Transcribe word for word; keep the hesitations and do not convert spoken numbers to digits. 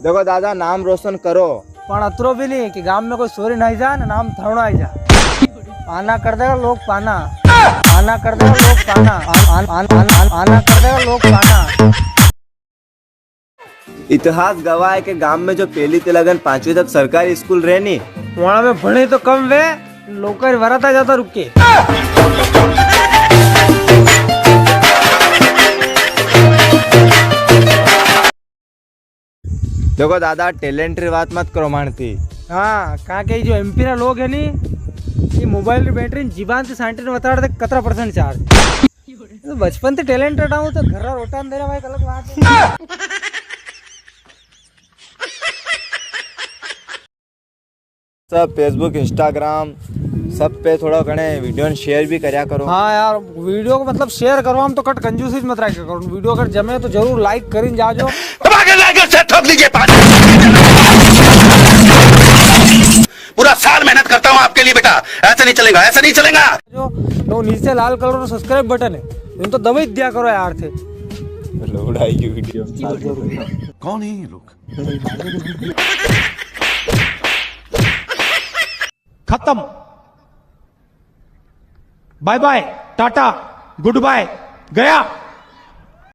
देखो दादा, नाम रोशन करो। पण अतरो भी नी कि गाम में कोई सोरी नी जा, ने नाम थाणो आई जा। आना कर देगा लोग पाना। आना कर देगा लोग पाना। आन-, आन-, आन-, आन-, आन-, आना कर देगा लोग पाना। इतिहास गवाह है कि गाम में जो पहली ते लगन पांचवी तक सरकारी स्कूल रहे नी, वहां में भणे तो कम वे, नौकर वराता जाता रुके। देखो दादा, talent री बात मत करो मानती। हाँ, कां के जो एमपी रा लोग है नी, ये मोबाइल री बैटरी ने जीबान से सांटी ने बता दे कतरा percent charge। तो बचपन से talent रटाऊं तो घर रा रोटा ने दे रहा भाई, अलग बात है। सब Facebook, Instagram, सब पे थोड़ा घणे video ने share भी करया करो। हाँ यार, video को मतलब share करवा में तो कट कंजूसी मत रखा करो। Video अगर जमे तो जरूर like करीन जाजो। दबा के like और share ठोक दीजिए पाँच। पूरा साल मेहनत करता हूँ आपके लिए बेटा, ऐसे नहीं चलेगा, ऐसे नहीं चलेगा। जो वो नीचे लाल colour रो subscribe button है, उन तो दबाई दिया करो यार थे। लोड आई की video। कौन है ये लोग? खत्म। Bye bye, Tata, good bye, गया।